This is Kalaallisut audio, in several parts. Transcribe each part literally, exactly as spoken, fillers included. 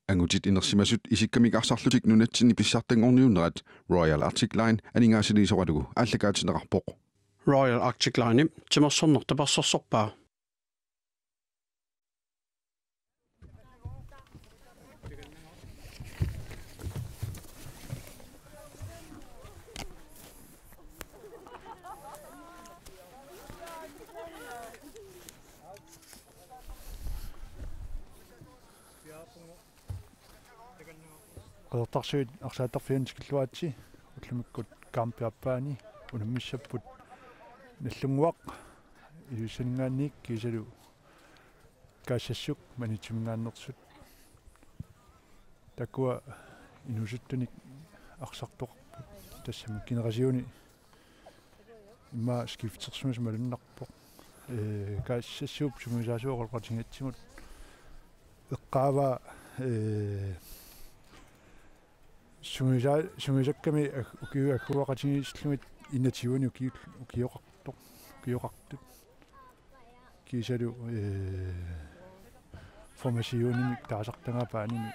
Angutit inersimasut isikkamik arsarlutik nunatsinni pissartanngorniunnerat Royal Arctic Line aningaasaliisoralugu aallakaatinneqarpoq. Royal Arctic Line timersorneq tapersersorpaa. Qeqertarsuit arsaattarfianni tikilluaritsi ullumikkut kampip aappaani unammissapput Nagdlunguaq Ilulissaninngaanniit kiisalu Kaassassuk Maniitsuminngaanneersut. Taakkua inuusuttunik arsartoqarput, tassami generationi immaqa skiftersimasoq malunnarpoq. Ee, Kaassassuup sungiusaasuat oqaloqatigigatsigit eqqaavaa, ee, sungiusa-, sungiusakkami ag-, ukiut agguaqatigiissillugit enogtyvenik ukiu-, ukioqartoq, ukioqartut. Kiisalu, ee, formationimik taasartagaa baanimi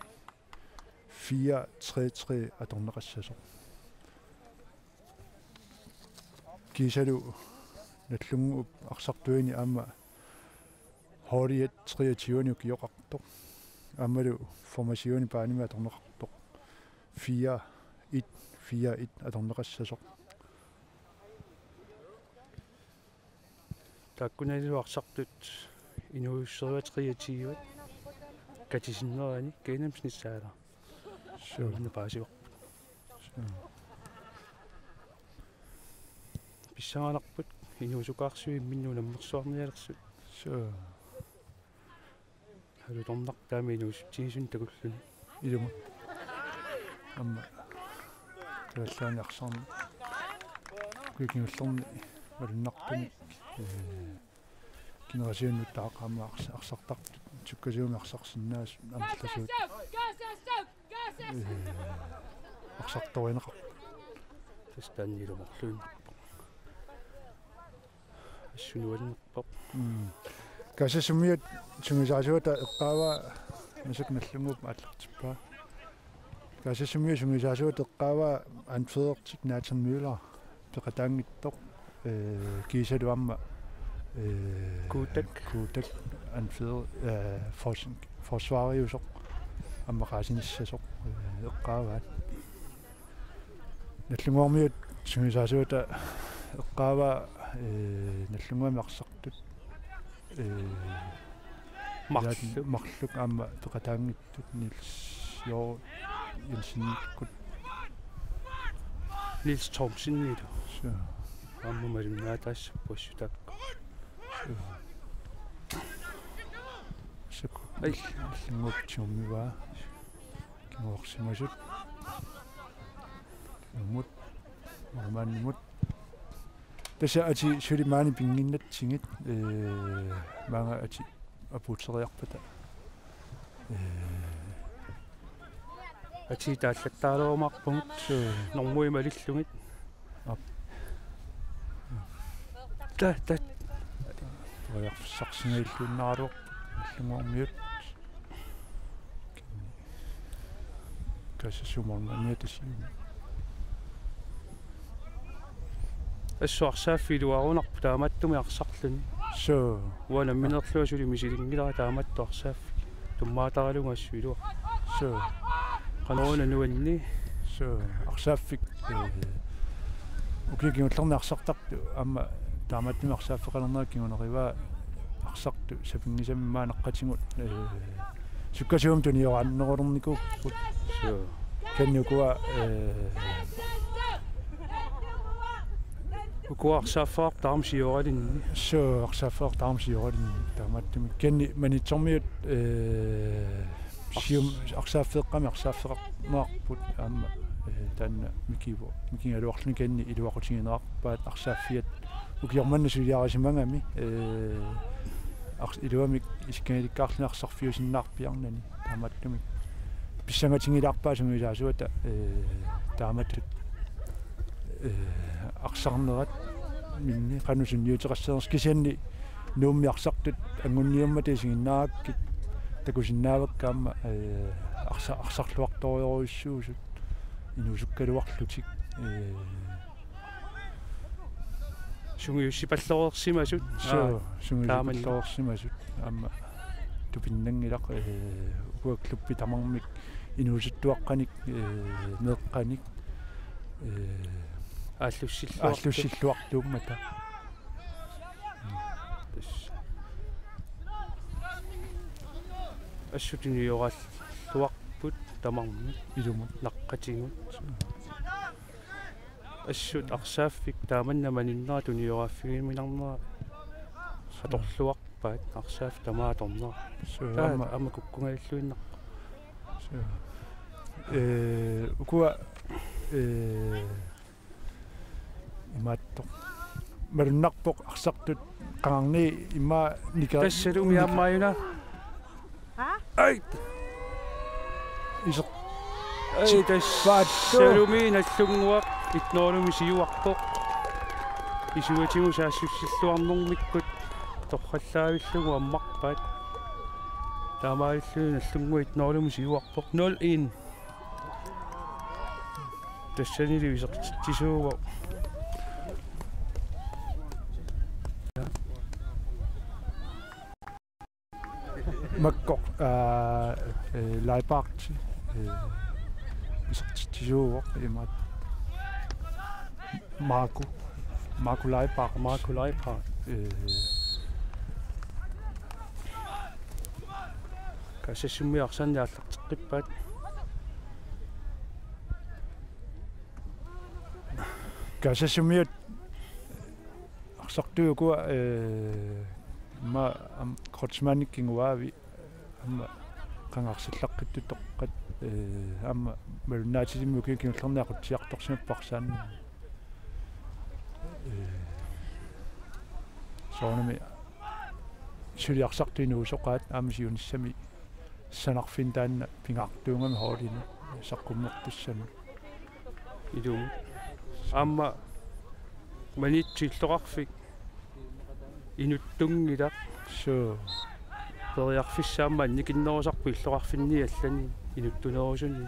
fire tre tre atorneqassasoq. Kiisalu Nagdlunguup arsartuini aamma holdiat treogtyvenik ukioqartoq. Aammalu formationi baanimi atorneqartoq fire et fire et atorneqassasoq. Taakkunanilu arsartut inuusserivat treogtyve katisinnerani gennemsnitsaala. Suu. Una paasivarput. Suu. Pissanganarpoq inuusukaarsui imminnut unammersuarnialersut. Suu. Alutornarpoq taama inuusutsigisunik takulluni. Ilumut. Aamma. Taavallaani arsarneq. Ukiuni kingullerni malunnartumik. Ee, generationit taakku aamma ars-, arsartartut. Sukkasuumik arsarsinnaasut amerlasuut. Ee, arsartorineqarput. Tassa taanna ilumoorluinnarpoq. Assut nuannerpoq. Mm. Kaassassumiut sungiusaasuata eqqaavaa, massakkut Nagdlunguup aallartippaa. Kaassassumiut sungiusaasuata eqqaavaa anførertik Nathan Møller peqataanngitsoq, ee, kiisalu aamma, ee, Kuutak. Kuutak anfører, ee, fors-, forsvariusoq aamma qaasinissasoq, ee, eqqaavaat. Nagdlunguarmiut sungiusaasuata eqqaavaa, ee, Nagdlunguami arsartut. Ee, Marluk. Marluk aamma peqataanngitsut Niels Jo Jensenikkut. Niels Thomsenilu. Suu. Aamma malunnaataassappat assut taakku. Suu. Suu. Ai. Nagdlunguup tiummivaa. Kinguarsimasut. Kingummut. Maannamut. Tassa atit suli maani pinnginnatsigit, ee, maanga atit apuuteriarpata. Ee. Atit taallattaarumaarpagut. Suu. Normui malillugit. Aap. Ta, ta. Periarfissarsinnaajunnaaraluarput Nagdlunguarmiut. Kaassassuup målmandimut tassa. Assut arsaaffik iluarunarpoq taamaattumik arsarluni. Suu. Uanga nammineerlunga suli misilinngilara taamaattoq arsaaffik. Tummaataralugu assut iluar. Suu. Qanoruna nuanni. Suu. Arsaaffik, ee, ukiuni kingullerni arsartartut aamma taamaattumik arsaaffeqalernerat kingunerivaa arsartut sapinngisamik maannakkatigut, ee, sukkasuumik tunioraannerulernikuupput. Suu. Kisianni ukua, ee, ukua arsaaffeqartut aamma sioralinni. Suu, arsaaffeqartut aamma sioralinni taamaattumik. Kisianni Maniitsormiut, ee, sium arsaaffeeqqami arsaaffeqarneqarput aamma, ee, taanna mikivo-, mikigaluarluni kisianni iluaqutigineqarpaat arsaaffiat ukioq manna suliarisimagami, ee, ars-, iluamik isikkagilikkaarluni arsarfiusinnaarpiarnani taamaattumik. Pissangatigilaarpaa sungiusaasuata, ee, taamatut, ee, arsarnerat minni qanoq sunniuteqassanersoq kisianni Nuummi arsartut angunniummata isiginnaarakkit takusinnaavakka aamma, eh, arsa-, arsarluartorujussuusut inuusukkaluarlutik, eh, sungiussipalloreersimasut. Suu, aa, sungiussipalloreersimasut. Aamma tupinnanngilaq, eh, ukua klubbit tamarmik inuusuttuaqqanik, eh, meeqqanik, eh, aallussilluartu-, aallussilluartuummata. Tassa. Assut tunioraalluarput tamarmik. Ilumut. Naqqatigut. Assut arsaaffik taamanna maninnera tunioraaffigiminnarnera atorluarpaat, arsaaffik tamaat atornera. Suu, taava aamma, aamma kukkungajalluinnarpoq. Suu. Eh, ukua, eh, imaattoq. Malunnarpoq arsartut qangarnii immaqa nika-, tassalumi nika-, aamma ajuna. Ai! Iseq-, ai, tippaattu. Tassalumi Nallunnguaq et nul-imi siuarpoq. Isuatigut saassussilluarnermikkut torrallaavillugu ammarpaat. Taamaalilluni Nallunnguaq et nul-imi siuarpoq. Nul en. Tassanilu isertitsisuuvoq. Makkoq, aa, eh, Leibarth, eh, isertitsisuuvoq imaat. Marco, Marco Leibarth. Marco Leibarth. Eh, Kaassassummiut arsaannik aallarteqqippaat. Kaassassummiut arsartut ukua, eh, aamma, aamma Kreutzmann kinguaavi, aamma qanga arsalaqqittut toqqat, eh, aamma malunnaatilimmik ukiuni kingullerni aqutsiartorsimapput arsaanni. Eh, soorunami suli arsartut inuusoqaat aamma siunissami sanarfimmi taanna pingaartuugami holdinut saqqummertussanut. Ilumut. Aamma Maniitsoq illoqarfik inuttunngilaq. Suu. Periarfissaq aamma annikinnerusarpoq illoqarfinni allani inuttunerusuni. Suu.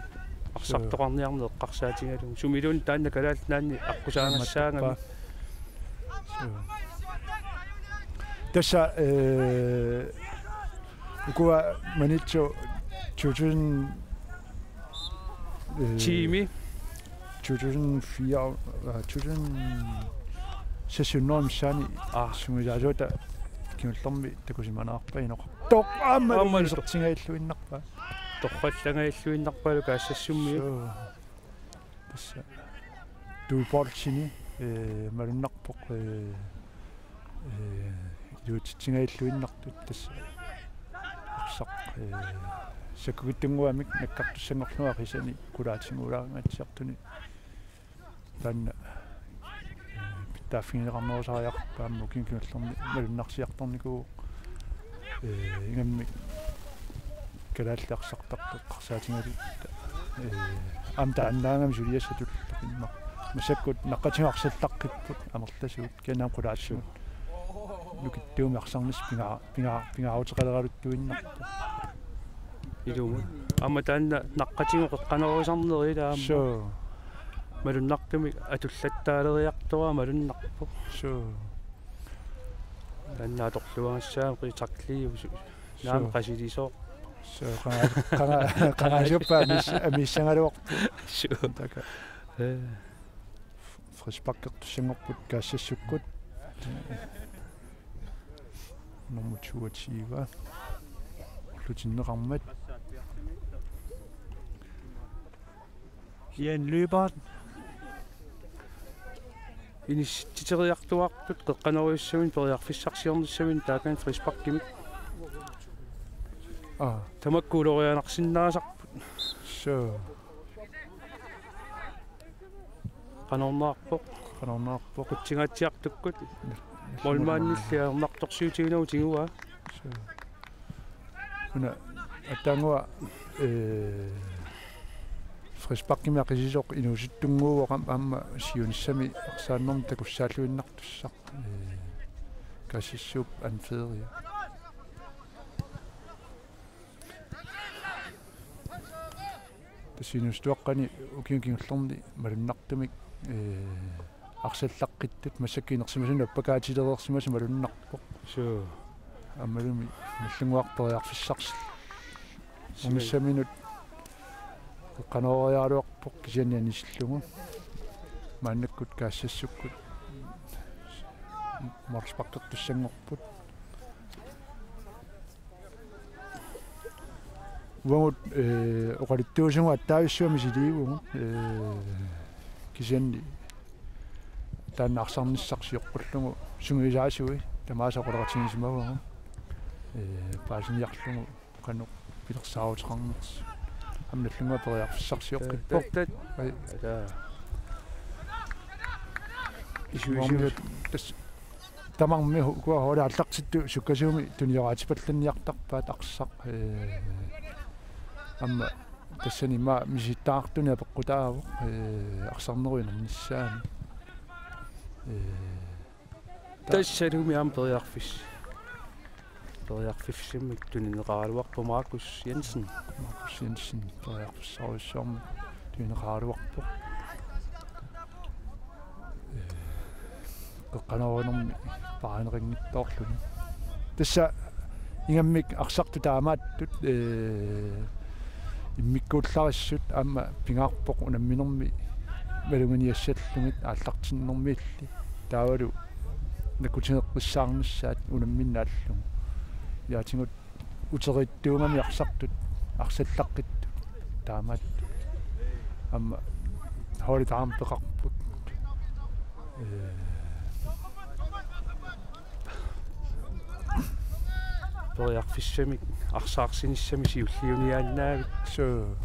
Arsartoqarniarneq eqqarsaatigalugu. Sumiluunniit taanna Kalaallit Nunaanni aqqusaagassaagamik. Aamma toqqaa. Suu. Tassa, eh, ukua Maniitsoq to tusind, eh, tiimi. To tusind fire, øh, to tusind seks hundrede missaani. Aa. Sungiusaasuata kingullermi takusimanerarpaa inoqartoq. Aamma, aamma isertingajalluinnarpaa. Torrallangajalluinnarpaalu Kaassassummiut. Suu. Tassa. Duup boltini, øh, malunnarpoq, øh, øh, iluatsitsingajalluinnartut tassa arsaq, øh, sakkukitsunnguamik nakkartussanngorlugu aqisani qulaatinnguulaarngaatsiartuni. Taanna, øh, pitsaaffigineqarnerusariaqarpoq aamma ukiuni kingullerni malunnarsiartornikuuvoq. Øh, ingammik kalaallit arsartartut eqqarsaatigalugit. Øh, aamma taannaagami suliassatut tapinnaq. Massakkut naqqatigut arsalaqqipput amerlasuut kisianni aamma qulaatigut nukittuumik arsarnissaq pinga-, pinga-, pingaaruteqaleraluttuinnarpoq. Ilumut. Aamma taanna naqqatigut qeqqanoorusarneri ilaa aamma. Suu. Malunnartumik atullattaaleriartoq malunnarpoq. Suu. Taanna atorluagassaaq qi-, takliusu. Naamik. Suu. Qasilisoq. Suu, qanga-, qanga-, qangaasiuppaa amis-, amissagaluarpoq. Suu. Taakku. Øh. Frisparkertussanngorput Kaassassukkut. Nummer toogtyve. Ullutinneqarmat. Jan Lyberth. Inissiteriartuartut qeqqanoorujussuarmik periarfissarsiornissamut taakani frisparkimik. Aa. Tamakku ulorianarsinnaasarput. Suu. Qanornaarpoq. Qanornaarpoq. Qutsingaatsiartukkut. Målmandilli ajornartorsiutiginagu tiguaa. Suu. Una aatsaannguaq, øh, frisparkimik aqisisoq inuusuttunnguuvoq aamma siunissami arsaannermi takussaalluinnartussaq, øh, Kaassassuup anføria. Sinustuaqqani ukiuni kingullerni malunnartumik, ee, arsallaqqittoq massakkut inersimasunut appakaatilereersimasoq malunnarpoq. Suu. Aammalumi Nallunnguaq periarfissarsi-, suu, ungassaminut qeqqanooriaraluarpoq kisianni anisillugu. Maannakkut Kaassassikkut målsparkertussanngorput. Uagut, ee, oqaluttuusugut attavissuaq misiliivugut, ee, kisianni taanna arsarnissaq sioqqullugu sungiusaasui tamaasa oqaloqatigisimavagut, ee, paasiniarlugu qanoq pilersaaruteqarnersoq. Aamma Nallunnguaq periarfissarsioqqippoq. Tat, tat, tat. Ai. Ata. Isu, isu. Uanga tassa tamarmi hu-, ukua holdit aallartittut sukkasuumik tunioraatipallanniartarpaat arsaq, ee, aamma tassani immaqa misilittagaqartunik apeqqutaavoq, ee, arsarnerup inernissaanut. Ee, ta- Tassalumi aamma periarfis-, periarfissamik tunineqaraluarpoq Markus Jensen. Markus Jensen periarfissarujussuarmik tunineqaraluarpoq. Ee, qeqqanoorinermi paarineqanngitsoorluni. Tassa ingammik arsartut taamaattut, ee, immikkuullarissut aamma pingaarpoq unamminermi maluginiassallugit aallartinnermiilli. Taavalu nakkutigeqqissaarnissaat unamminnaallugu. Ilaatigut uteriittuugami arsartut, arsallaqqittoq taamaattut. Aamma holdit aamma peqarput. Ee. Periarfissamik arsaarsinissamik siulliuniaannaavit. Suu.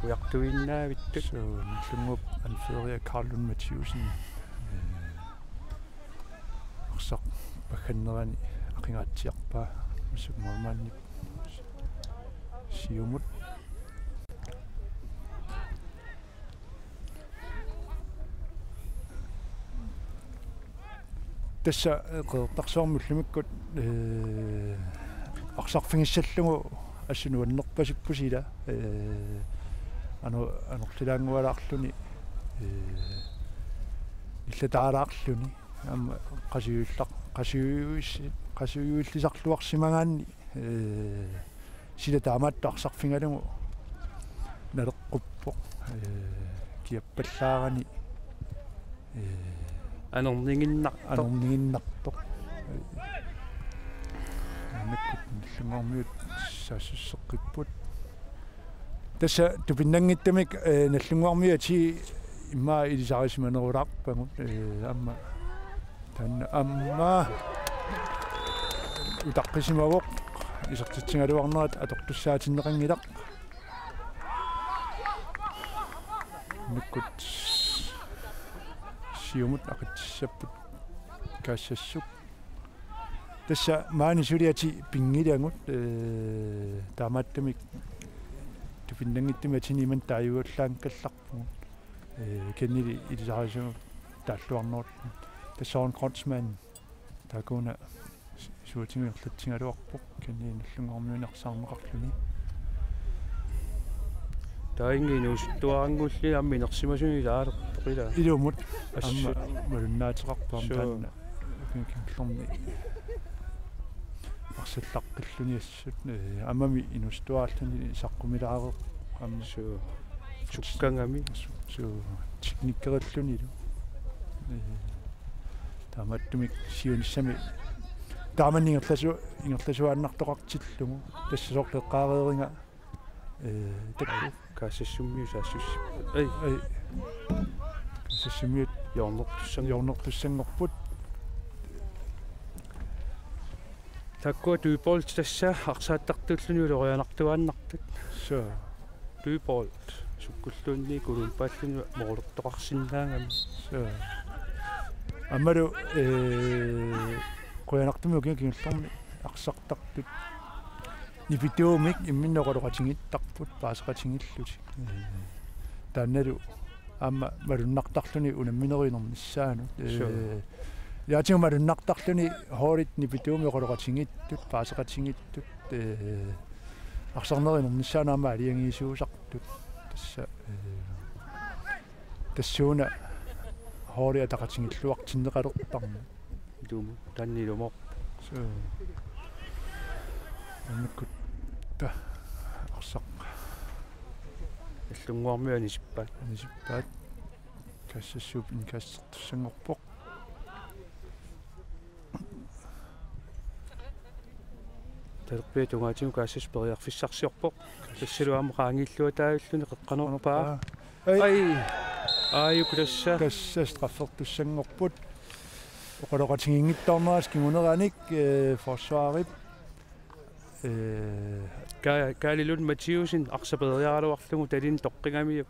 Ujartuinnaavittut. Suu, Nallunnguup anføreria Karl Lund Mathiussen. Ee. Arsaq paggannerani aqigaatsiarpaa massakkut målmandip siumut. Tassa, ee, Qeqertarsuarmi ullumikkut, ee, arsarfigissallugu assut nuannerpasippusi ila, ee, ano-, anorlilaanngualaarluni, ee, illataalaarluni. Aamma qasujuillaq-, qasujuis-, qasujuillisarluarsimagaanni, ee, sila taamaattut arsarfigalugu naleqquppoq, ee, kiappallaarani, ee, anorniginnartoq. Anorniginnartoq. Ee, annakkut Nallunnguarmiut saassusseqqipput. Tassa tupinnanngitsumik, ee, Nallunnguarmiut atii immaqa ilisarisimanerulaarpagut, ee, aamma taanna aamma utaqqisimavoq, isertitsigaluarnerat atortussaatinneqanngilaq. Annakkut siumut aqitsissapput Kaassassuk. Tassa maani suli atii pinngilagut, ee, taamaattumik tupinnanngitsumik atini imannak taaguallaanngikkallarpugut. Ee, kisiannili ilisarisimasut taalluarnerullutik. Tassa Søren Kreutzmann taakkuuna su-, suutigut ingerlatsigaluarpoq, kisianni Nallunnguarmiunit arsaarneqarluni. Taanna inuusuttuaranngulluni aamma inersimasuni ilaalerpoq ilaa. Ilumut. Assut. Aamma malunnaateqarpoq aamma. Suu. Taanna ukiuni kingullerni arsallaqqilluni assut, ee, aammami inuusuttuaralluni saqqumilaareerpoq aamma. Suu. Sukkagami. Su-, suu, teknikkerillunilu. Ee, taamaattumik siunissami taamani ingerlasu-, ingerlasuaannartoqartillugu. Tassa soorlu eqqaareeriga, ee, takku. Kaassassummiut saassussippat. Ai. Ai. Kaassassummiut hjørnertussan-, hjørnertussanngorput. Taakkua dødbold tassa arsaattartuulluni ulorianartuaannartut. Suu. Dødbold sukkulluunniit kulumpaalluni moortortoqarsinnaagami. Suu. Aammalu, ee, qujanartumik ukiuni kingullerni arsartartut nipituumik imminnut oqaloqatigiittarput paaseqatigiillutik. Ee, taannalu aamma malunnartarluni unamminerup inernissaanut. Ee, suu. Ilaatigut malunnartarluni holdit nipituumik oqaloqatigiittut, paaseqatigiittut, ee, arsarnerup inernissaanut aamma aalajangiisuusartut. Tassa, eh, tassuuna holdit ataqatigiilluartinneqalertarneq. Ilumut, taanna ilumoorpoq. Suu. Annakkut ta arsaq. Illunnguarmiut anisippaat. Anisippaat. Kassassuup indkassertussanngorpoq. Talerpiata tungaatigut Kassassup periarfissarsiorpoq. Tassalu aamma qaangiilluataavilluni qeqqanoorpaa. Ai. Ai. Aajuku tassa. Tassa straffertussanngorput. Oqaloqatigiinngitsoornerata kinguneranik, eh, forsvarip. Eh, Ka-, Kaali Lund Mathiussen arsaq peeriaraluarlugu talini toqqigamiuk.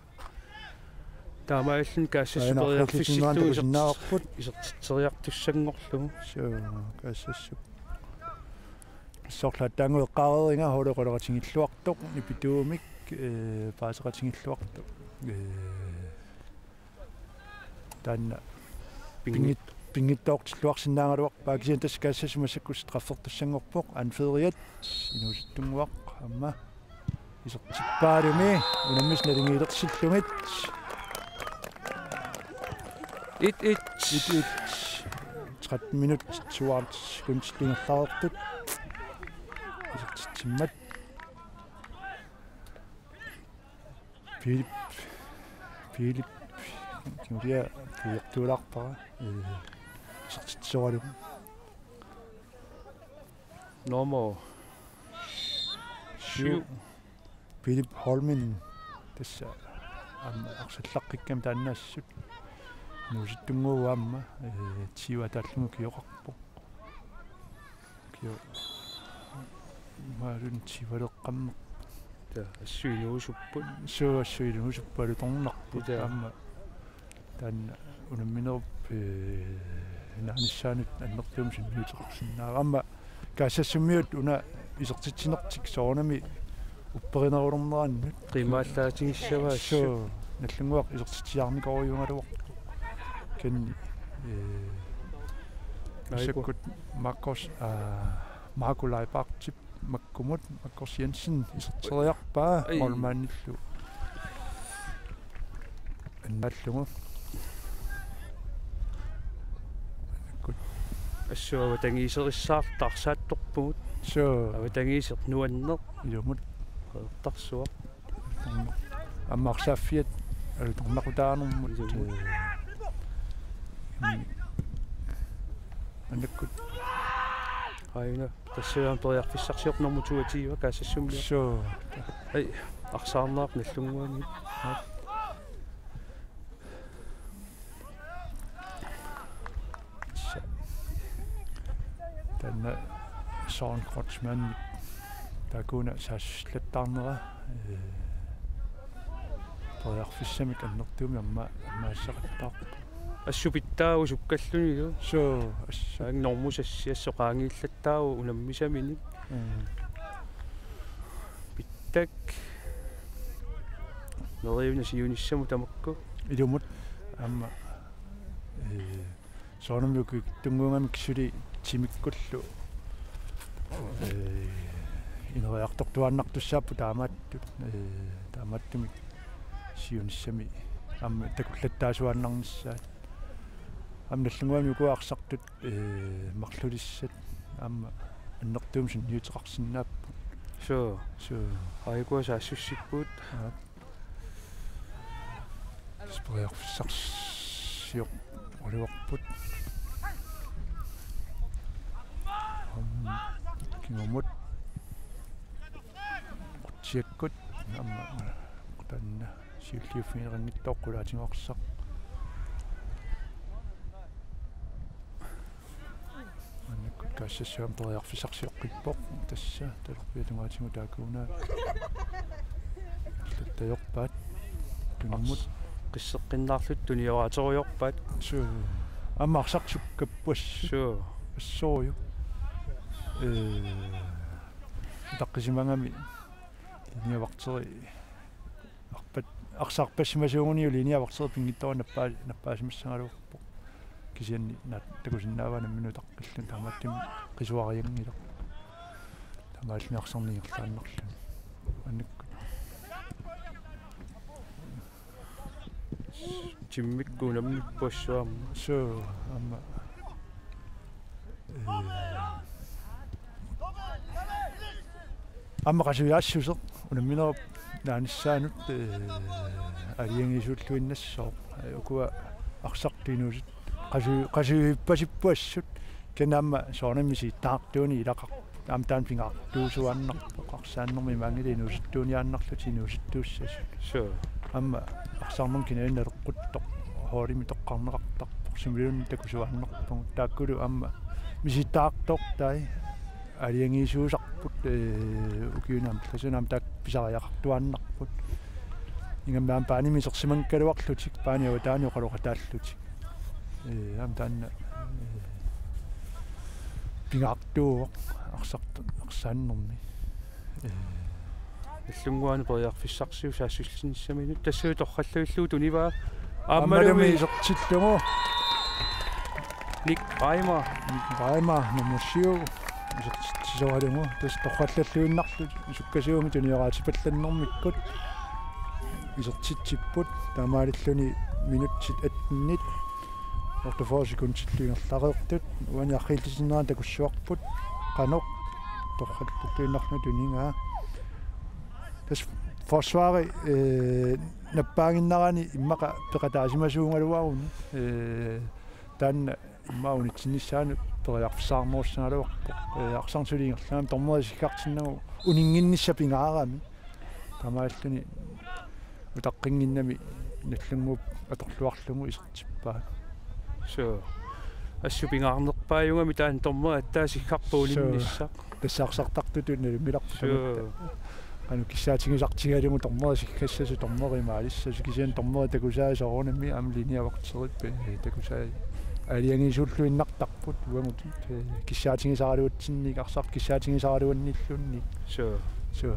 Taamaalilluni Kassassup periarfissillugu isertitseriartussanngorlugu. Suu, Kassassup. Sorlaat taanna eqqaareeriga holdi oqaloqatigiilluartoq nipituumik, eh, paaseqatigiilluartoq. Eh, taanna pinngit-, pinngitsoortilluarsinnaagaluarpaa kisianni tassa Kassassup massakkut straffertussanngorpoq Anferiat inuusuttunnguaq aamma isertippaalumi unammisut naligiilersillugit. Et et. Et et. Tretten minut, tooghalvtreds sekundit ingerlareersut. Isertitsimmat. Philip, Philip, kingorna puigortuulaarpara, eh, isertitsisoralugu. Nummer syv. Philip Holminen tassa aamma arsallaqqikkamik taanna assut. Inuusuttunnguuvoq aamma, eh, tyve ataallugu ukioqarpoq. Ukioq maalun tyveleqqammeq. Taa, assut inuusupput. Suu, assut inuusupput alutornarput. Taa. Aamma taanna unamminerup, eh, naanissaanut annertuumik sunniuteqarsinnaavoq. Aamma Kassassumiut una isertitsinertik soorunami upperinerulernerannut. Qiimmaallaatigissavaa assut. Suu, Nallunnguaq isertitsiarnikorujugaluarpoq. Kisianni, eh, Aiku. Massakkut Markus, aa, Marco Leibartip makkumut, Markus Jensen iserteriarpaa. Ai. Målmandillu annaallugu. Assut avatangiiserissaartut arsaattorpugut. Suu. Avatangiiseq nuanneq. Ilumut. Qeqertarsuaq. Aamma arsaaffiat alutornaqutaanermut. Ilumut. Mm. Annakkut. Aajuna. Tassa periarfissarsiorpoq nummer toogtyve, Kassassumiit. Suu. Ai, arsaarneq Nallunnguani. Tassa. Taanna Søren Kreutzmann taakkuuna saassussilattaarnera, eh, periarfissamik annertuumik aamma ammaasaqattaarpoq. Assut pitsaavoq sukkallunilu. Suu, assut. Aamma normusassi assut qaangiillattaavoq unammisaminik. Mm. Pittak. Neriuuna siunissamut tamakku. Ilumut aamma, eh, soorunami ukiukkut tunngavigamik suli timikkullu, eh, ineriartortuaannartussaapput taamaattut, eh, taamaattumik siunissami aamma takullattaasuaannarnissaat. Aamma Nallunnguami ukua arsartut, eh, marlulissat aamma annertuumik sunniuteqarsinnaapput. Suu. Suu. Aajuku saassussipput. Aap. Tassa periarfissarsioraluarput. Aamma kingumut. Qutsiakkut aamma taanna siulliuffigineqanngitsoq qulaatigorsaq. Annakkut Kassassup periarfissarsioqqippoq. Tassa talerpiata tungaatigut taakkuuna. Allattajorpaat. Tunumut. Qisseqqinnaarlutik tunioraaterujoorpaat. Suu. Aamma arsaq sukkappoq. Suu. Assorujuk. Eh, utaqqisimagami linjevagteri arpat-, arsaq arpassimasuugunilu linjevagteri pinngitsoorani nappaa-, nappaasimassagaluarpoq. Kisianni naat-, takusinnaavaa nammineq utaqqilluni, taamaattumik qisuarianngilaq. Taamaalilluni arsarneq ingerlaannarluni. Annakkut. Timmikku unammippoq assut aamma. Suu, aamma. Ee, aamma qasujaassuseq unamminerup naanissaanut, ee, aalajangiisuulluinnassooq. Ee, ukua arsartut inuusut qasu-, qasujuippasipput assut. Kisianni aamma soorunami misilittagaqartuunik ilaqarput. Aamma taanna pingaartuusuaannarpoq, arsaannermi imaanngilaq inuusuttuuniaannarlutik inuusuttuussasut. Suu. Aamma arsarnermi kinaana naleqquttoq holdimi toqqarneqartarpoq, sumiluunniit takusuaannarpagut. Taakkulu aamma misilittagaqartoortai aalajangiisuusarput, ee, ukiuni aamma, tassani aamma taakku pisariaqartuaannarput. Ingammik aamma baanimi isersimanngigaluarlutik, baani avataani oqaloqataallutik. Ee, aamma taanna, ee, pingaartuuvoq arsart-, arsaannermi. Ee. Illunnguani periarfissarsiup saassussinissaminut. Tassalu torrallavillugu tunivaa. Aammalumi. Aammalumi isertillugu. Nick Reimer. Nick Reimer, nummer syv. Isertitsisoralugu. Tassa torrallalluinnarlutik sukkasuumik tunioraatipallannermikkut isertitsipput. Taamaalilluni minutsit attenit otteogfyrre sekundillu ingerlareersut. Uani arriillitinnerani takussuarput. Qanoq torrallalluinnarlugu tunigaa. Tassa forsvari, ee, nappaaginnarani immaqa peqataasimasuugaluaruni. Ee, taanna immaqa unitsinnissaanut periarfissaqarnerussagaluarpoq. Ee, arsarneq suli ingerlagami dommeri isikkartinnagu uninnginnissaq pingaarami. Taamaalluni utaqqinngimmat Nagdlunguup atorluarlugu isertippaa. Suu. Assut pingaarnerpaajugami taanna dommeri aatsaat isikkarpoq. Suu. Uninnissaq. Tassa arsartartutut nalunngilarput. Suu. Tamatta. Qanoq kissaatigisartigalugu dommeri isikkassasut, dommeri imaalissasoq, kisianni dommeri takusai soorunami aamma linjevagterip, ee, takusai aalajangiisuulluinnartarput uagut, ee, kissaatigisaraluatsinnik, arsaq kissaatigisaraluannilluunniit. Suu. Suu.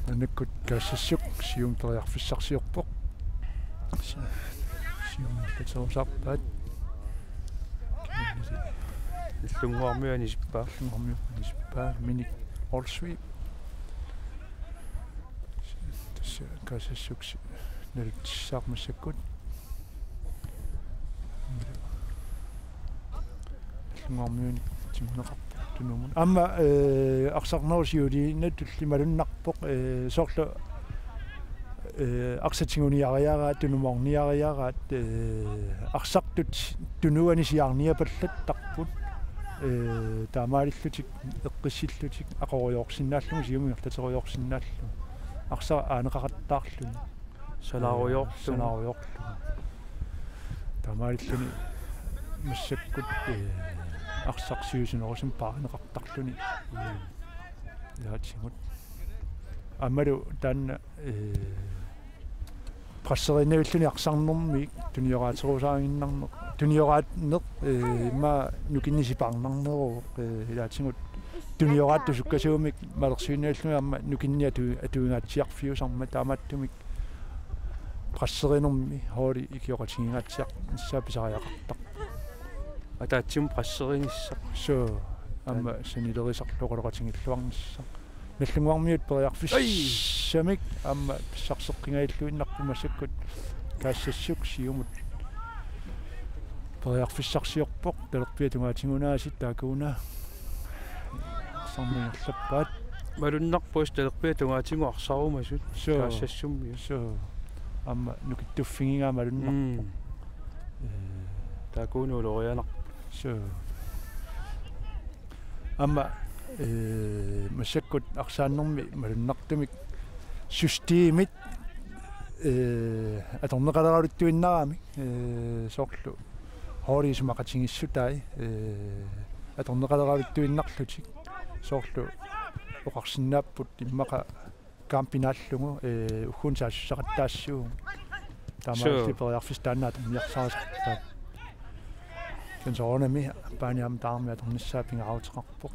Maannakkut Kaassassuk siumut periarfissarsiorpoq. Siumut ingerlaterusaarpaat. Illunnguarmiut anisippaa. Illunnguarmiut anisippaa. Minik Olsvig. Tassa Kaassassuk si-, nalutissaaq massakkut. Illunnguarmiunik timneqarpoq tunumut. Aamma, ee, arsarnerup siuliinatulli malunnarpoq, ee, soorlu, ee, arsaq tiguniariaraat, tunumoorniariaraat, ee, arsartut tunuani siaarniapallattarput, ee, taamaalillutik eqqissillutik aqorujoorsinnaallugu, siumut ingerlaterujoorsinnaallugu. Arsaq aaneqaqattaarluni. Sanaarujoorlugu. Sanaarujoorlugu. Taamaalilluni massakkut, ee, arsaq siusinnerusunik paarineqartarluni. Mm. Ilaatigut. Aammalu taanna, ee, presseriinnavilluni arsarnermik tunioraaterusaaginnarneq. Tunioraanneq, ee, immaqa nukinnik sipaarnarneruvoq, ee, ilaatigut tunioraattut sukkasuumik malersuinnavillugit aamma nukinnik atu-, atuingaatsiarfiusarmat, taamaattumik presserinermi holdi ikioqatigingaatsiarnissaa pisariaqartarpoq. Ataatsimut presserinissaq. Suu, aamma sanilerisarlu oqaloqatigilluarnissaq. Nagdlunguarmiut periarfissamik aamma pissarseqqingajalluinnarput, massakkut Kaassassuk siumut periarfissarsiorpoq, talerpiata tungaatigut aasiit taakkuuna arsarneq ingerlappaat. Malunnarpoq talerpiata tungaatigut arsarumasut. Suu. Kaassassummiut. Suu. Aamma nukittuffigigaa malunnarpoq. Mm. Ee. Taakkuuna ulorianarput. Suu. Aamma, ee, massakkut arsaannermi malunnartumik systemit, ee, atorneqaleraluttuinnarami, ee, soorlu holdi isumaqatigiissutai, ee, atorneqaleraluttuinnarlutik, soorlu oqarsinnaapput immaqa kampinaallugu, ee, ugguuna saassussaqattaassuugut. Taamaalilluni. Suu. Periarfissat taanna atorniarsarisarpaat. Kisianni soorunami baani aamma tamarmi atornissaa pingaaruteqarpoq.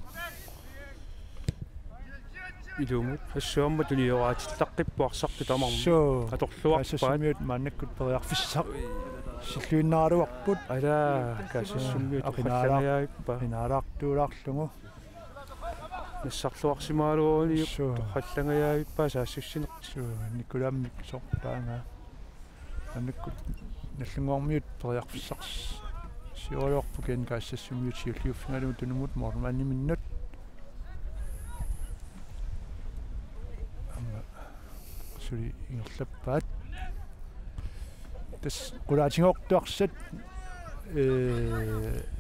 Ilumut. Assut aamma tunioraatillaqqippoq arsartut tamarmik. Suu. Atorluarpaat. Kaassassumiut maannakkut periarfissarsilluinnaraluarput. Alaa, Kaassassumiut. Aqinaalaar-, torrallangajaavippaa. Qinaalaartuulaarlugu. Nassarluarsimagaluaruniuk. Suu. Torrallangajaavippaa saassussineq. Suu, Nikolaammik soorlu taanna. Annakkut Nagdlunguarmiut periarfissarsiorluarput G N K S S-imiut siulliuffigalugu tunumut målmandiminnut. Aamma suli ingerlappaat. Tassa qulaatigooq arsaq, ee,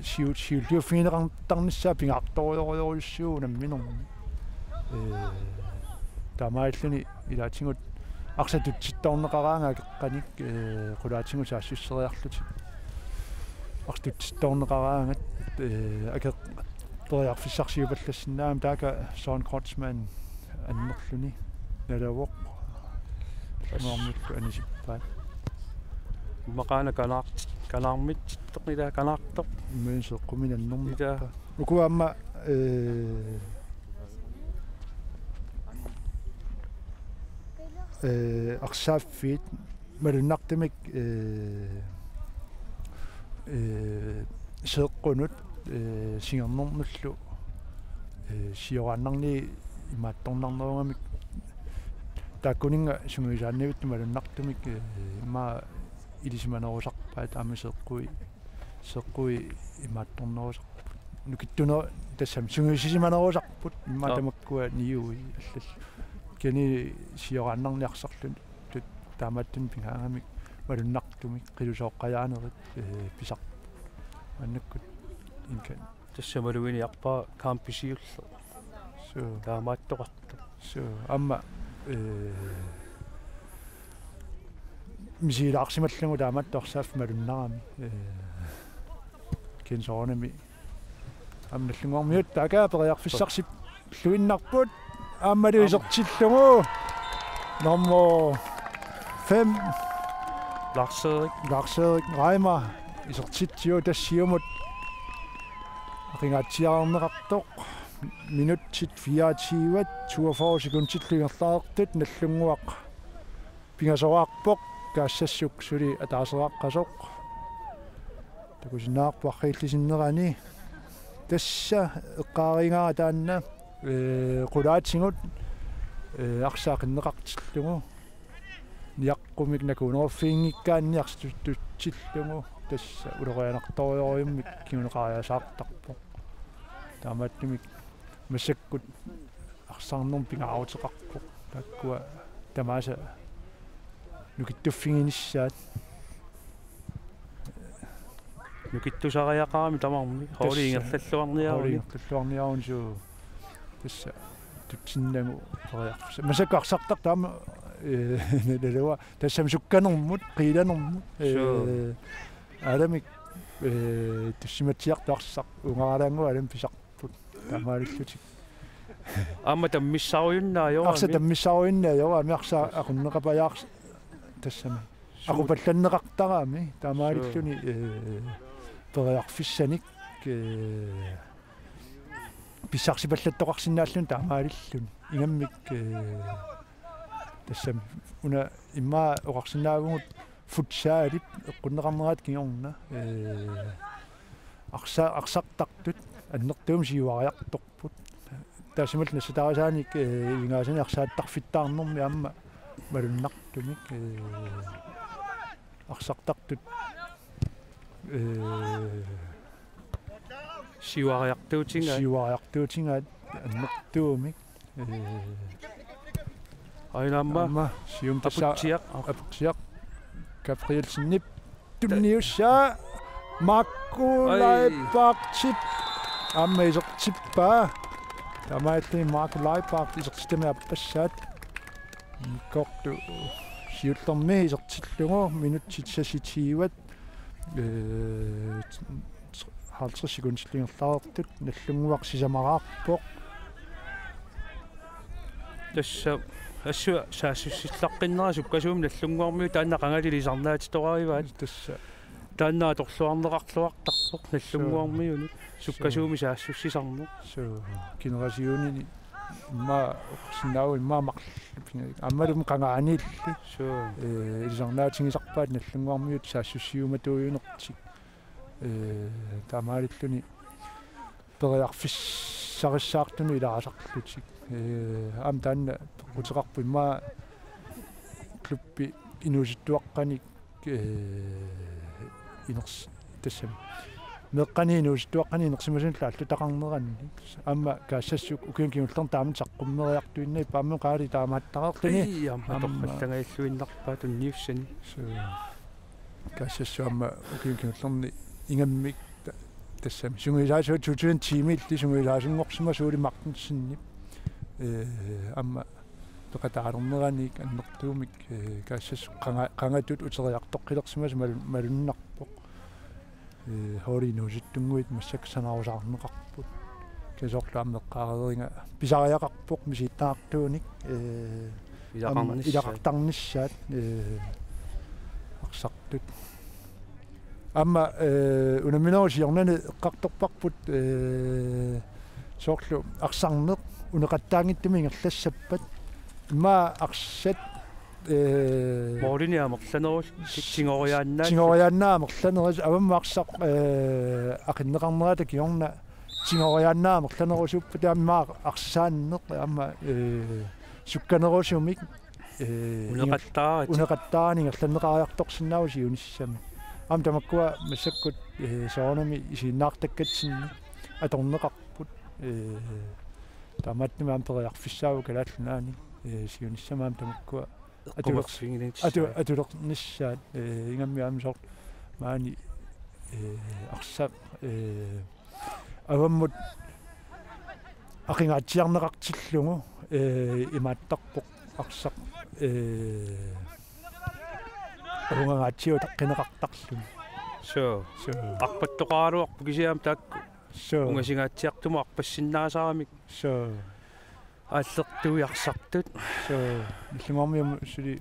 siu-, siulliuffigineqartarnissaa pingaartorujorujussuuvoq namminermi. Ee, taamaalilluni ilaatigut arsaq tutsittoorneqaraangat akeqqanik, ee, qulaatigut saassusseriarlutik. Arsaq tutsittoorneqaraangat, ee, akeq-, periarfissarsiupallassinnaammat taakku Søren Kreutzmann annerluni nalavoq. Nuarmillu anisippaat. Immaqaana kanaar-, kanaarmit, toqqila kanaartoq. Immaqa seeqquminannermut. Ila. Uku aamma, ee, ee, arsaaffiit malunnartumik, ee, ee, seeqqunut, ee, singernernullu, ee, sioraannarneri imaattornarnerugamik taakkuninnga sungiusaannavittut malunnartumik, ee, immaqa ilisimanerusarpaat aamma seeqqui, seeqqui imaattornerusarput. Nukittuner-, tassami sungiussisimanerusarput immaqa Aap. Tamakkua niui allallu. Kisianni sioraannarneq arsarluni tut-, taamaattumik pingaagamik malunnartumik qilusooqqajaanerit, ee, pisarput. Maannakkut inkan. Tassa malugineq arpaa kampisiullu. Suu. Taamaattoqartoq. Suu, aamma, ee, misigilaarsimallugu taamaattoq arsaaffik malunnarami. Ee, kisianni soorunami aamma Nagdlunguarmiut taakku periarfissarsiulluinnarput. Aammalu Aamma. Isertillugu. Nummer fem. Lars-Erik. Lars-Erik Reimer. Isertitsivoq tassa siumut. Aqingaatsiarneqartoq. Minutsit fireogtyve, toogfyrre sekundillu ingerlareersut Nagdlunguaq pingasoraarpoq, kaassassuk suli ataaseraqqasoq. Takusinnaavarput arriillisinnerani. Tassa eqqaarigaara taanna, ee, qulaatigut, ee, arsaq qinneqartillugu. Niaqqumik nakuuneruffiginngikkaanni arsaq tut-, tutsillugu. Tassa ulorianartorujorujummik kinguneqariasaartarpoq. Taamaattumik massakkut arsarnermik pingaaruteqarpoq. Taakkua tamaasa nukittuffiginissaat. Nukittusariaqarami tamarmi. Tassa. Holdit ingerlalluarniaruni. Holdit ingerlalluarniaruni suu. Tassa tutsinnagu periarfissaq. Massakkut arsartartut aamma, ee, nalua. Tassami sukkanermut, qiilanermut. Suu. Ee, aalamik, ee, tussimatsiartut arsaq. Ungaralaannguaq aalamik pisar- Taamaalillutik. Aamma tammissarujunnaajorami. Arsaq tammissarujunnaajorami arsaq aqunneqapajaars-, tassami. Suut. Aqupallanneqartarami taamaalilluni, ee, periarfissanik, ee, pissarsipallattoqarsinnaalluni taamaalilluni. Ingammik, ee, tassami una immaqa oqarsinnaavugut futsalip eqqunneqarnerata kingorna, ee, arsa-, arsartartut annertuumik siuariartorput. Taassumalu nassataarisaanik, ee, ivigaasanik arsaattarfittaarnermi aamma malunnartumik, ee, arsartartut, ee, siuariartuutigaat. Siuariartuutigaat annertuumik. Ee. Aina aamma. Aamma siumut tassa Aputsiaq. Aputsiaq. Gabrielsenip tunniussaa. Marco Ai. Leibartip aamma isertippaa. Taamaalilluni Marco Leibart isertitami aappassaat. Kortu siullermi isertillugu minutsit seksogtyve. Ee, halvtreds sekundit ingerlareersut Nagdlunguaq sisamaraarpoq. Tassa assut saassussillaqqinnerani sukkasuumik Nagdlunguarmiut taanna qangali ilisarnaatitoraarpaat. Tassa. Taanna atorluarneqarluartarpoq Nagdlunguarmiunit. Suu. Sukkasuumik saassussisarneq. Suu. Generationini immaqa oqarsinnaavoq immaqa marluk. Aammalumi qangaaniilli. Suu. Ee, ilisarnaatigisarpaat Nagdlunguarmiut saassussiumatuujunertik. Ee, taamaalilluni periarfissarissaartunut ilaasarlutik. Ee, aamma taanna peqquteqarpoq immaqa klubbi inuusuttuaqqanik ee, iners-, tassami. Meeqqani inuusuttuaqqani inersimasunillu aallutaqarnerannik. Aamma Kaassassuk ukiuni kingullerni taama saqqummeriartuinnarpoq aamma qaali taamaattareerluni. Ii, aamma aamma torrallangajalluinnarpaa tunniussani. Suu. Kaassassuk aamma ukiuni kingullerni ingammik ta-, tassami. Sungiusaasuat to tusind ti-miilli sungiusaasunngorsimasoq Ole Martensenip. Ee, aamma peqataalernerannik annertuumik, ee, Kaassassuk qanga-, qangatut uteriartoqqilersimasoq mal-, malunnarpoq. Ee, holdit inuusuttunnguit massakkut sanarusaarneqarput. Kisianni soorlu aamma eqqaareeriga pisariaqarpoq misigittagaqartuunik, ee, aamma ilaqarnissaat. Ilaqartarnissaat, ee, arsartut. Aamma, ee, unamminerup siornani eqqartorparput, ee, soorlu arsarneq uneqattaanngitsumik ingerlassappat. Immaqa arsat, ee, Mooruni amerlanerus-, ti-, tigoriaannaat. Tigoriaannaat amerlanerus, avammut arsaq, ee, aqinneqarnerata kingorna tigoriaannaat amerlanerusuppata aamma arsaanneq, aamma, ee, sukkanerusumik, ee, uneqattaaratik. Uneqattaaratik ingerlanneqariartorsinnaavoq siunissami. Aamma tamakkua massakkut, ee, soorunami isiginnaartakkatsinni atorneqarput, ee, taamaattumik aamma periarfissaavoq Kalaallit Nunaanni, ee, siunissami aamma tamakkua atu-, eqqumerfigineqarnissaat. Atu-, atulernissaat, ee, ingammik aamma soorlu maani, ee, arsaq, ee, avammut aqingaatsiarneqartillugu, ee, imaattarpoq arsaq, ee, avungangaatsiaq utaqqineqartarluni. Suu. Suu. Arpattoqaraluarpoq kisianni taakku. Suu. Ungasinngatsiartumut arpassinnaasaramik. Suu. Aallertuiarsartut. Suu, Nallunnguarmiut suli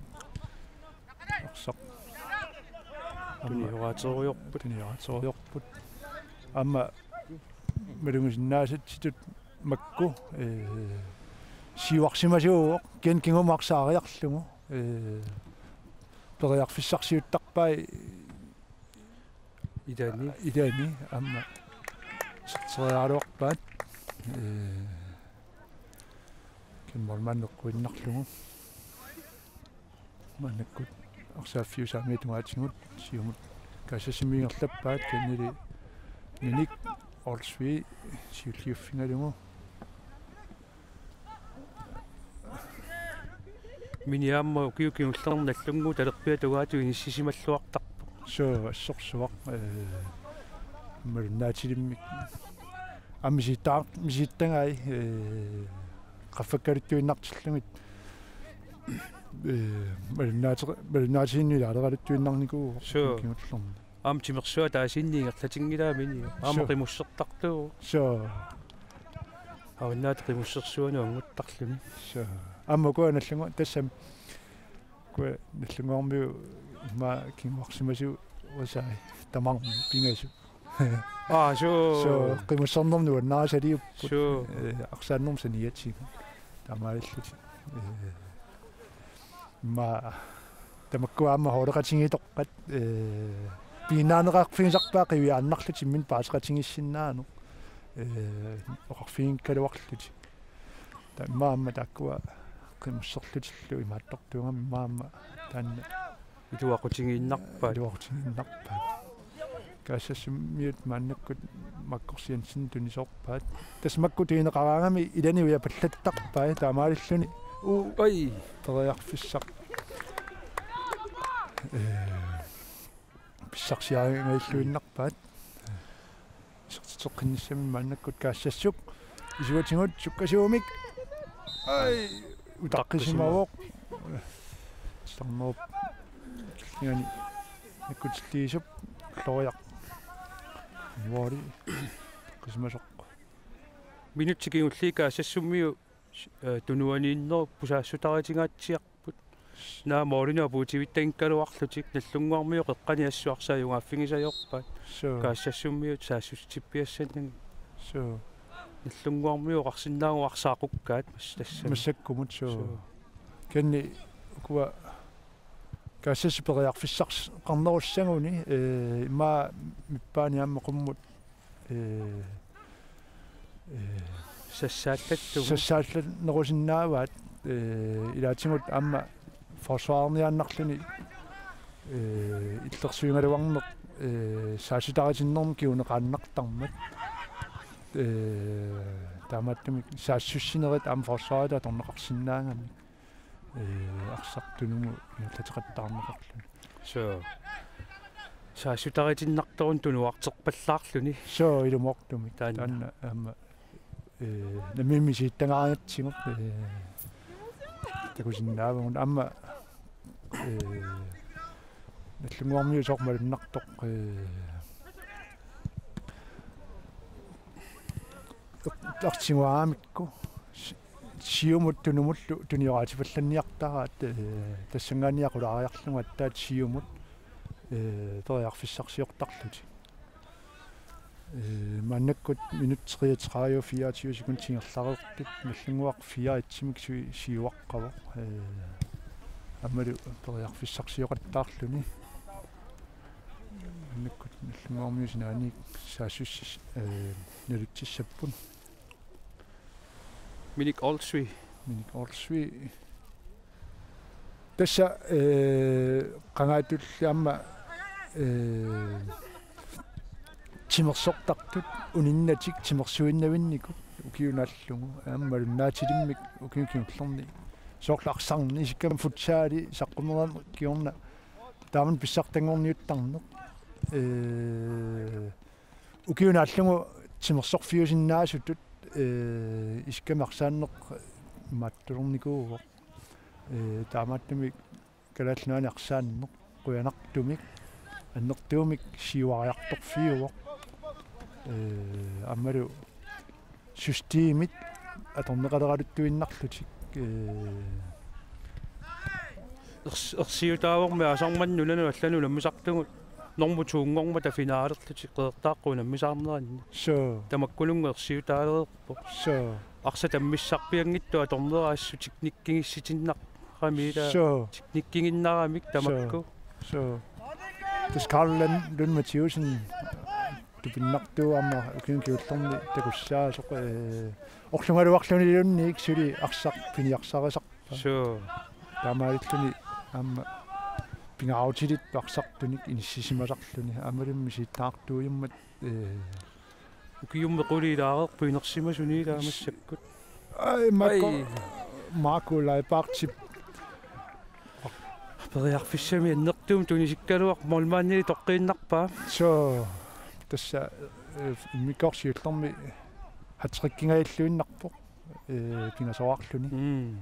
arsaq. Aamma tunioraaterujoorput. Tunioraaterujoorput. Aamma malugisinnaasatsitut makku, ee, siuarsimasuuvoq, kisianni kingumut arsaq aariarlugu, ee, periarfissarsiuttarpai Ilani. Ilani aamma iserteriaraluarpaat. Ee, kisianni maanna eqquinnarlugu. Maannakkut arsaaffiup saamiata tungaatigut siumut Kaassassimi ingerlappaat, kisiannili Minik Olsvig siulliuffigalugu. Minik aamma ukiut kingullerni Nallunnguup talerpiata tungaatigut inissisimalluartarpoq. Suu, assorsuaq, ee, malunnaatilimmik. Aamma misigitta-, misigittagai, ee, qaffakkaluttuinnartillugit. Ee, malunnaate-, malunnaatilinnut ilaaleraluttuinnarnikuuvoq. Suu. Kingullerni. Aamma timersuaq ataasiinnaq ingerlatinngilaat Minik. Aamma. Suu. Qimussertartuuvoq. Suu. Avannaata qimussersuanut annguttarluni. Suu. Aamma ukua Nallunngu-, tassami ukua Nallunnguarmiut immaqa kinguarsimasuusai tamarmik pingasut. Aa, suu. Suu, qimussernermut nuannarisaliupput. Suu. Ee, arsaannermut saniatigut. Taamaalillutik. Ee, immaqa tamakkua aamma holdeqatigiittoqaat, ee, piginnaaneqarfigisarpaat qiviaannarlutik imminnut paaseqatigiissinnaaneq, ee, oqarfigigaluarlutik. Taava immaqa aamma taakkua qimusserlutillu imaattortuugami immaqa aamma taanna iluaqutigiinnarpaat. Iluaqutigiinnarpaat. Kaassassummiut maannakkut Markus Jensen tunisoorpaat. Tassa makku tunineqaraangami ilani uiapallattarpai taamaalilluni. Uu. Oi. Periarfissaq. Ee, pissarsiaringajalluinnarpaat. Isertitseqqinnissami maannakkut Kaassassuk. Isuatigut sukkasuumik. Ai. Utaqqisimavoq. Sarnerup killingani nakkutilliisup Floriaq. Nuori. Qissimasoq. Minutsit kingulliit Kaassassummiut, ee, tunuaniinnerup pusaassutaritungaatsiarput. Naak målini apuutivittagikkaluarlutik Nallunnguarmiut qeqqani assut arsaq ajugaaffigisajorpaat. Suu. Kaassassummiut saassussutippiassannagit. Suu. Nallunnguarmiut oqarsinnaagunik arsaq aqukkaat mas-, tassami. Massakkumut suu. Suu. Kisianni ukua Kaassassut periarfissarneqarnerussaguni, ee, immaqa mippaani aamma qummut, ee, ee, sassaallattugut. Sassaallannerusinnaavaat, ee, ilaatigut aamma forsvarerniaannarluni Ee, illersuigaluarneq, ee, saassuttaritinnermik kinguneqaannartarmat. Ee, taamaattumik saassussinerit aamma forsvarit atorneqarsinnaagamik. Ee, arsaq Tunumut ingerlateqattaarneqarluni. Soo. Saassutaritinnartoruna tunuarterpallaarluni. Soo, ilumoortumik. Taanna. Taanna aamma, ee, nammineq misigittagaangatsigu, ee, takusinnaavagut aamma, ee, Nagdlunguarmiut soorlu malunnartoq, ee, artiguaramikku si-, Siumut Tunumullu tunioraatipallanniartaraat, ee, tassanngaanniit qulaariarlugu aatsaat Siumut, ee, periarfissarsiortarlutik. Ee, maannakkut minut treogtredive fireogtyve sekundit ingerlareertut Nagdlunguaq fire et-imik sui-, siuaqqavoq. Ee, aammalu periarfissarsioqattaarluni. Maannakkut Nagdlunguarmiut sinaaniit saassussis-, ee, nalutsissapput. Minik Olsvig. Minik Olsvig. Tassa, ee, qangaatulli aamma, ee, timersortartut uninnatik timersuinnavinnikut ukiut naallugu aamma malunnaatilimmik ukiuni kingullerni. Soorlu arsarneq isikkamik futsali saqqummereerneq kingorna taamani pissartanngorniuttarneq. Ee, ukiut naallugu timersorfiusinnaasutut, ee, isikkamik arsaanneq imaattulernikuuvoq. Ee, taamaattumik Kalaallit Nunaanni arsaanneq qujanartumik annertuumik siuariartorfiuvoq. Ee, aammalu systemit atorneqaleraluttuinnarlutik, ee, ers-, ersiutaavormi aasarmannut nunanut allanut unammisartugut normu to-nngormata finaalerlutik Qeqertaaqqat unammisaarneranni. Soo. Tamakkununnga ersiutaalereerpoq. Soo. Arsaq tammissarpianngitsoq atorneraassutut teknikkigissitinnarami ilaa. Soo. Teknikkiginnaramik tamakku. Soo. Soo. Tassa Karl Lund Mathiussen tupinnartuuvoq aamma ukiuni kingullerni takussaasoq, ee, orlugaluarluniluunniit suli arsaq piniarsarisarpaa. Soo. Taamaalilluni aamma pingaarutilittut arsartunik inissisimasarluni aammalu misigittaartuujummat, ee, ukiummi qulit ilaareerput inersimasuni ilaa massakkut. Ai, Marco, ai. Marco Leibartip. Periarfissamik annertuumik tunisikkaluarpoq, målmandili toqqiinnarpaa. Soo, tassa, ee, immikkoortoq siullermik hat-trickingajalluinnarpoq, ee, pingasoraarluni. Mm.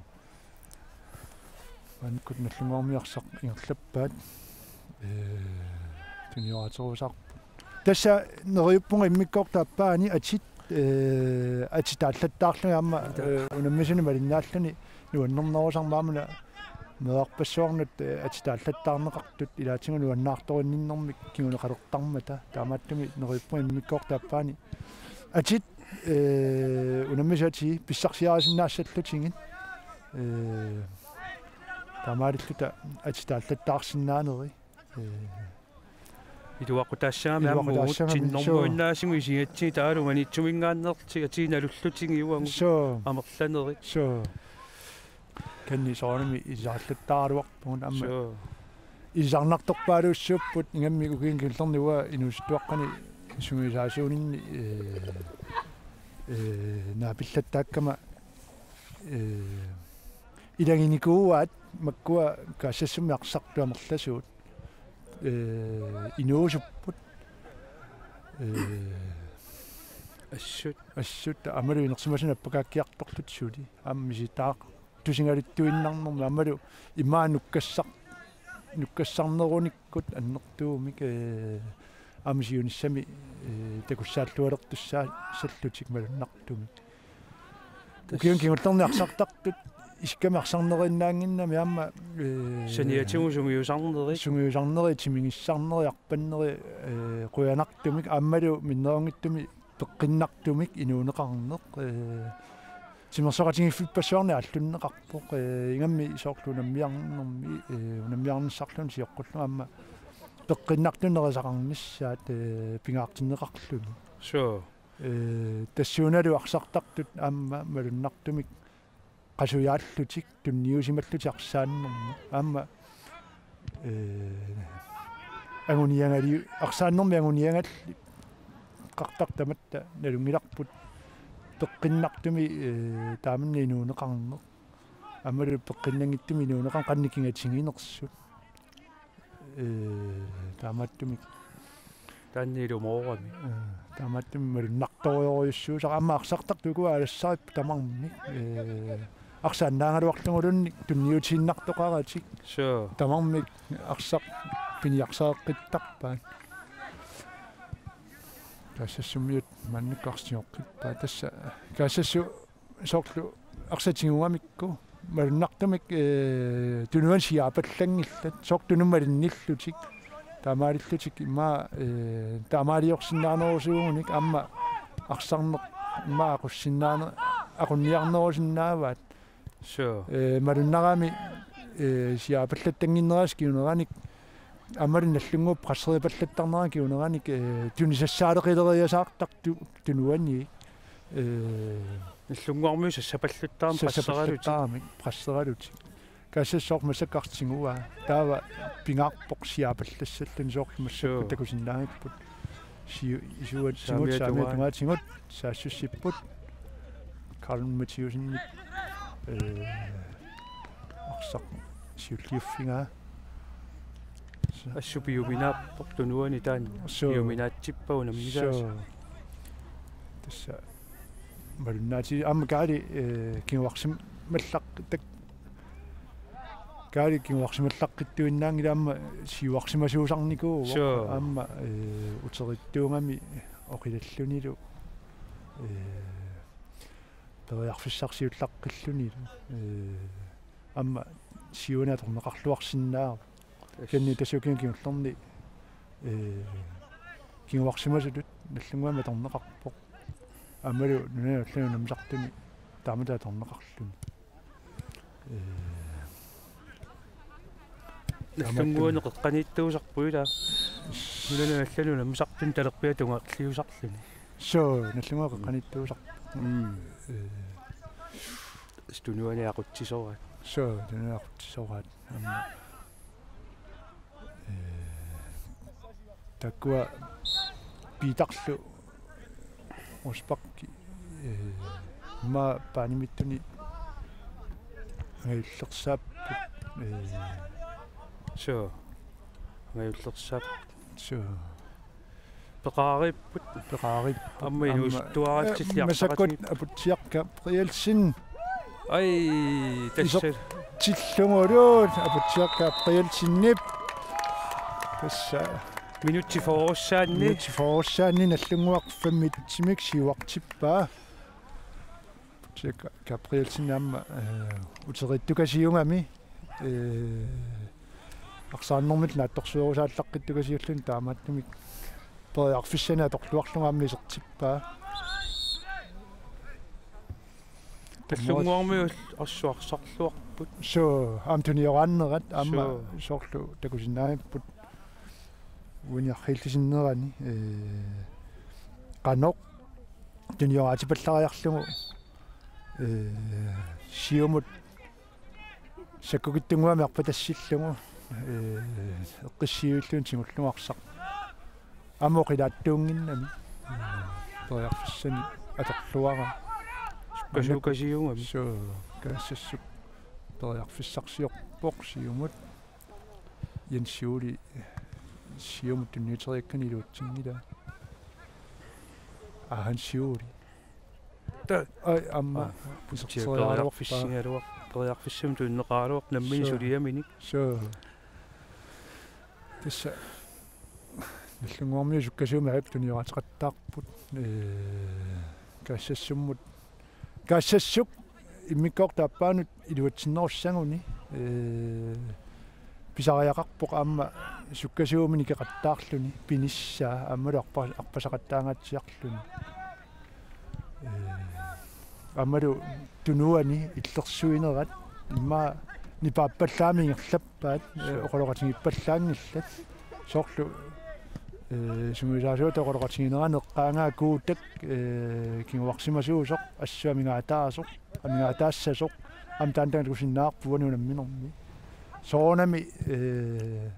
Maannakkut Nagdlunguarmiut arsaq ingerlappaat, ee, tunioraaterusaarput. Tassa neriuppunga immikkoortut aappaanni atit, ee, atit taallattaarlugit aamma, ee, unammisunik malinnaalluni nuannernerusarmat aamma meerarpassuarnut, ee, atit taallattaarneqartut ilaatigut nuannaartorinninnermik kinguneqalertarmata. Taamaattumik neriuppunga immikkoortut aappaanni atit, ee, unammisut atii pissarsiarisinnaassallutigit, ee, taamaalilluta atit taallattaarsinnaaneri. Ee, iluaqutaassagami aamma iluaqutaassagami, uatsinnut soo. Normuinnaasigut isigatsigit taavalu Maniitsuminngaanneerlutik atii nalullutigit uagut. Soo. Amerlanerit. Soo. Kanni soorunami ilisarillattaaraluarpugut aamma. Soo. Ilisarnartorpaalussuupput ingammik ukiuni kingullerni uanga inuusuttuaqqani sungiusaasuuninni, ee, ee, naapillattaakkama, ee, ilaginikuuaat makkua Kaassassummi arsartut amerlasuut, ee, inuusupput, ee, assut. Assut aammalu inersimasut nappakaakkiartorlutik suli aamma misitaaq tusingaluttuinnarnermi aammalu immaqa nukkassar-, nukkassarnerunikkut annertuumik, ee, aamma siunissami, ee, takussaallualertussaassallutik malunnartumik. Ukiuni kingullerni arsartartut isikkamik arsarneriinnaannginnami aamma, ee, saniatigut sungiusarnerit. Sungiusarnerit, timigissarnerit, arpannerit, ee, qujanartumik aammalu minnerunngitsumik peqqinnartumik inuuneqarneq, ee, timersoqatigiiffippassuarnik aallunneqarpoq, ee, ingammik soorlu unammiarnermi, ee, unammiarnissarluni sioqqullugu aamma peqqinnartumik nerisaqarnissaat, ee, pingaartinneqarluni. Soo. Ee, tassuunalu arsartartut aamma malunnartumik qasujaallutik tunniusimallutik arsaannermut. Aamma Ee, anguniagali, arsaannermi anguniagalli qartartamatta nalunngilarput peqqinnartumik, ee, taamanna inuuneqarneq. Aammalu peqqinnanngitsumik inuuneqarneq qanoq kingatiginersut. Ee, taamaattumik. Taanna ilumoorami. Ee, taamaattumik malunnartorujussuusarput aamma arsartartut ukua alassarit tamarmik. Ee, arsaannaagaluarluguluunniit tunniutiinnartoqaratik. Suu. Tamarmik arsaq piniarsareqqittarpaat. Kaassassummiut maannakkut arsaq tigoqqippaat. Tassa Kaassassut soorlu arsaq tigugamikku malunnartumik, ee, tunuani siaapallanngillat, soorlu tunumut malinnillutik, taamaalillutik immaqa, ee, taamaaliorsinnaanerusuugunik aamma arsarneq immaqa aqussinnaane-, aqunniarnerusinnaavaat. Suu. Ee, malunnarami, ee, siaapallattanngitsoq kinguneranik aammalu Nagdlunguup presseripallattarnera kinguneranik, ee, tunisassaaleqileriasaartartut tunuani. Ee, Nagdlunguarmiut sassapallattarami presseralutik. Sassapallattarami presseralutik. Kaassassut soorlu massakkut arsaq tiguaa. Taava pingaarpoq siaapallassalluni soorlu massakkut. Suu. Takusinnaagipput. Siu-, isuat saamiata tigut, saamiata tungaatigut. Tungaatigut. Saassussipput. Karl Mathiassenip, ee, arsaq siulliuffigaa. Assut piuminaappoq tunuani taanna. Suu. Piuminaatsippagu nammineq. Suu. Tassa malunnaati aamma Kaali, ee, kinguarsimallaqqittoq. Kaali kinguarsimallaqqittuinnaanngilaq aamma siuarsimasuusarnikuuvoq. Suu. Aamma, ee, uterittuugami oqilallunilu, ee, periarfissarsiullaqqillunilu, ee, aamma siuani atorneqarluarsinnaavoq. Yes. Kisianni tassa ukiuni kingullerni, ee, kinguarsimasutut Nagdlunguami atorneqarpoq. Aammalu nunani allanut unammisartuni taamatut atorneqarluni. Ee, Nagdlunguani qeqqaniittuusarput ilaa. Nunani allanut unammisartuni talerpiata tungaarliusarluni. Suu, Nagdlunguani qeqqaniittuusarput. Mm. Ee. Tunuani aqutsisoraat. Suu, tunuani aqutsisoraat. Aamma. Ee, taakkua Piitarlu Rosbach, ee, immaqa baanimiittuni angajullersaapput, ee. Suu. Angajullersaapput. Suu. Peqaariipput. Peqaariipput. Aamma inuusuttuaraatsilli, ee, massakkut arsaqatigiipput. Aputsiaq Gabrielsen. Ai, tassa. Isertillugulu Aputsiaq Gabrielsenip. Tassa. Minutsit fyrreussaanni. Minutsit fyrreussaanni Nagdlunguaq femogtresimik siuartippaa. Aputsiaq Gabrielsen aamma, ee, uterittukasiugami, ee, arsaannermut naatsorsuerusaallaqqittukasiulluni taamaattumik periarfissanik atorluarlugu aamma isertippaa. Nagdlunguarmiut assut arsarluarput. Suu, aamma tunioraannerat aamma. Suu. Soorlu takusinnaagipput uani arriillisinnerani, ee, qanoq tunioraatipallariarlugu, ee, siumut sakkukitsunnguamik arpatassillugu, ee, eqqissiviilluni tigullugu arsaq aamma oqilaattuunnginnami, ee, periarfissanik atorluarami. Sukkasuukasiugami. Suu, Kaassassuk periarfissarsiorpoq siumut. Jens Juuli siumut tunniuteriakkani iluatsinngilaa. Aa, Hans Juuli. Ta-, ai, aamma. Aa, iserteriaraluarpaa. Periarfissigaluar-, periarfissamik tunineqaraluarpoq nammineq. Suu. Suliaminik. Suu. Tassa Nagdlunguarmiut sukkasuumik aap tunioraateqattaarput. Ee, Kaassassummut. Kaassassuk immikkoortut aappaanut iluatsinnerussaguni, ee, pisariaqarpoq aamma sukkasuumik nikeqattaarluni pinissaa aammalu arpa-, arpasaqattaangaatsiarluni. Ee, aammalu tunuani illersuinerat immaqa nipaappallaamik ingerlappaat, ee, suu, oqaloqatigiippallaanngillat. Soorlu, ee, sungiusaasuata oqaloqatiginerani eqqaagaat Kuutak, ee, kinguarsimasuusoq, assut amigaataasoq, amigaataassasoq, aamma taanna takusinnaavarput uani unamminermi. Soorunami, eh,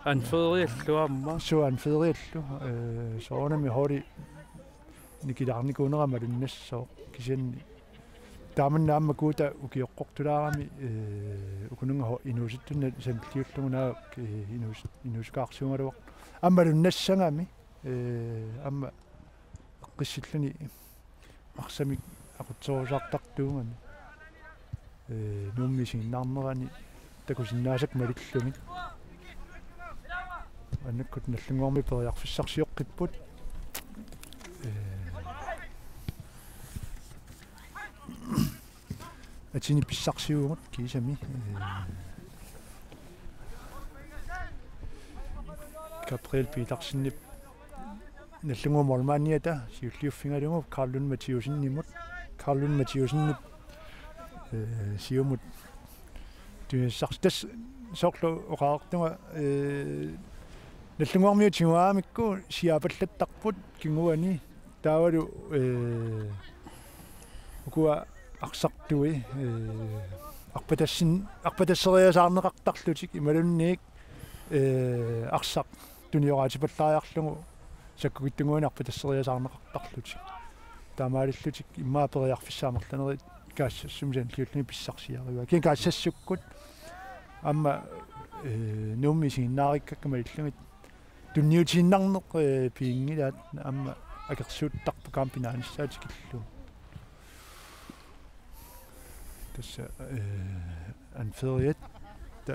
anføreriallu aamma. Suu, anføreriallu, eh, soorunami holdi nikilaarnikuunera malunnassooq kisianni. Taamanna aamma Guuta ukioqqortulaarami, eh, ukununnga ho-, inuusuttunut sanilliullugu naak, eh, inuus-, inuusukaarsuugaluarpoq. Aamma malunnassagami, eh, aamma eqqissilluni arsamik aqutserusaartartuugami. Eh, Nuummi isiginnaarnerani takusinnaasakka malillugit. Maannakkut Nagdlunguarmiut periarfissarsioqqipput. Eh, atini pissarsiuvugut kiisami. Eh, Gabriel Petersenip Nagdlunguup målmandiata siulliuffigalugu Karl Lund Mathiussenimut. Karl Lund Mathiussenip, eh, siumut tunisassarsi tassa soorlu oqareertunga, eh, Nagdlunguarmiut tiguaramikku siaapallattarput kinguani taavalu, eh, ukua arsartui, eh, arpatassin-, arpatasseriasaarneqartarlutik imaluunniit, eh, arsaq tunioraatipallaariarlugu sakkukitsunnguanik arpatasseriasaarneqartarlutik. Taamaalillutik immaqa periarfissat amerlanerit Kaassassummi sanilliulluni pissarsiarivaat. Kisianni Kaassassukkut aamma, eh, Nuummi isiginnaarikkakka malillugit tunniutiinnarneq, eh, piginngilaat aamma akersuuttarput kampinaanissaat tikillugu. Tassa, eh, anføreriatta,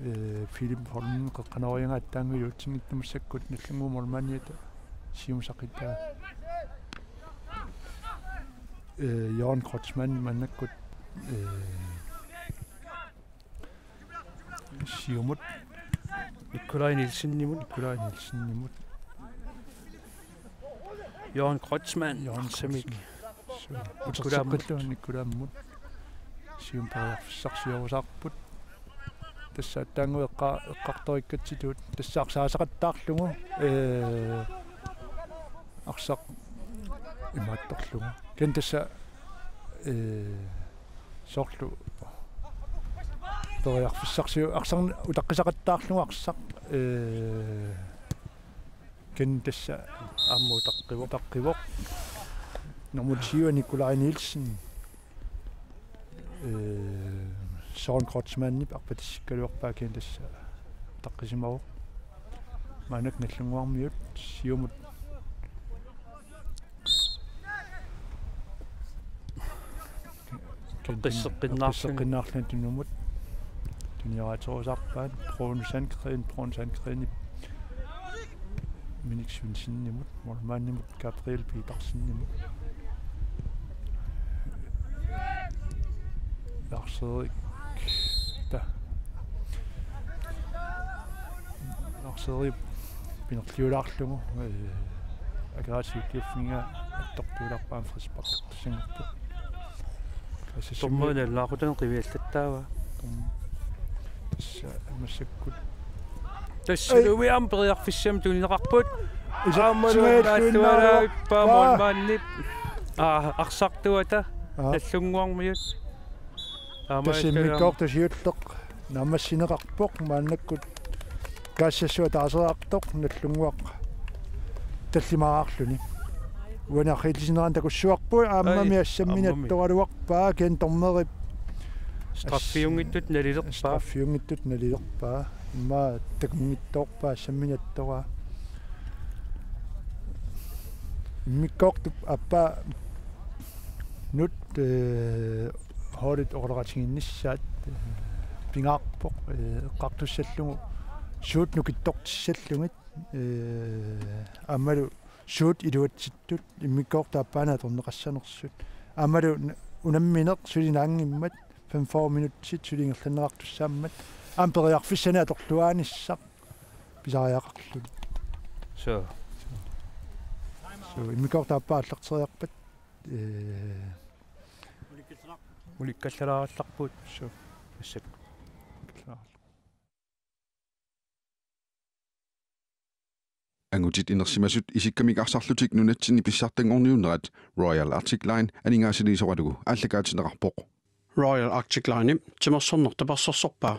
eh, Philip Holm qeqqanooriagaa attaanngilaq uatsinngitsut massakkut Nagdlunguup målmandiata siumut saqitaa. Eh, Jørgen Kreutzmann maannakkut, eh, siumut. Nikolaj Nielsenimut. Nikolaj Nielsenimut. Jørgen Kreutzmann. Jørgen arsamik. Kreutzmann. Suu. Nikolaamut. Uterseqqillugu Nikolaammut. Siumut periarfissarsiorusaarput. Tassa attaannguaq eqqa-, eqqartorikkatsitut. Tassa arsaasaqattaarlugu. Eh, arsaq imaattorlugu. Kisianni tassa, eh, soorlu periarfissarsiu-, arsaq utaqqisaqattaarlugu arsaq, eh, kisianni tassa aamma utaqqivoq. Utaqqivoq. Nummer ti Nikolaj Nielsen. Eh, Søren Kreutzmannip arpatassikkaluarpaa kisianni tassa utaqqisimavoq. Maannakkut Nagdlunguarmiut siumut. Qisseqqinnaarluni. Qisseqqinnaarluni tunumut. Tunioraaterusarpaat Bruun Sandgreen, Bruun Sandgreenip Minik Svendsenimut, målmandimut Gabriel Petersenimut. Lars-Erik. Ta. Lars-Erik pinerliulaarlugu, eh, aggressivt liuffinga attortuularpaan frispark tussanngorput. Tassa dommerit nalunaaqutaq qiviallattaavaa. Dom-, tassa massakkut. Tassa ai. Uiam periarfissamik tunineqarput. Isa-, aamma sigajalluinnaaruarpaa. Målmandip. Aa, arsartuata. Aa. Nagdlunguarmiut. Aamma tassa immikkoortoq siulleq naammassineqarpoq maannakkut Kaassassua taaseraartoq Nagdlunguaq tallimaarluni. Uani arriillisineranik takussuarput aammami ai, assammini aammami attoraluarpaa kisianni dommerip straffiunngitsutut nalilerpaa. Straffiunngitsutut nalilerpaa. Immaqa takunngitsoorpaa assammini attoraa. Immikkoortup aappaa nut, eh, holdit oqaloqatigiinnissaat, eh, pingaarpoq, eh, eqqartussallugu suut nukittortissallugit, eh, aammalu suut iluatsittut immikkoortup aappaanut atorneqassanersut. Aammalu n-, unammineq suli naanngimmat femogfyrre minutsit suli ingerlanneqartussaammat. Aamma periarfissanik atorluaanissaq pisariaqarluni. Suu. Suu, immikkoortup aappaa aallarteriarpat, eh, ulikkallalaarallarput. Suu. Massakkut. Angutit inersimasut isikkamik arsarlutik nunatsinni pissartanngorniunnerat Royal Arctic Line aningaasaliisoralugu aallakaatinneqarpoq. Royal Arctic Line timersorneq tapersersorpaa.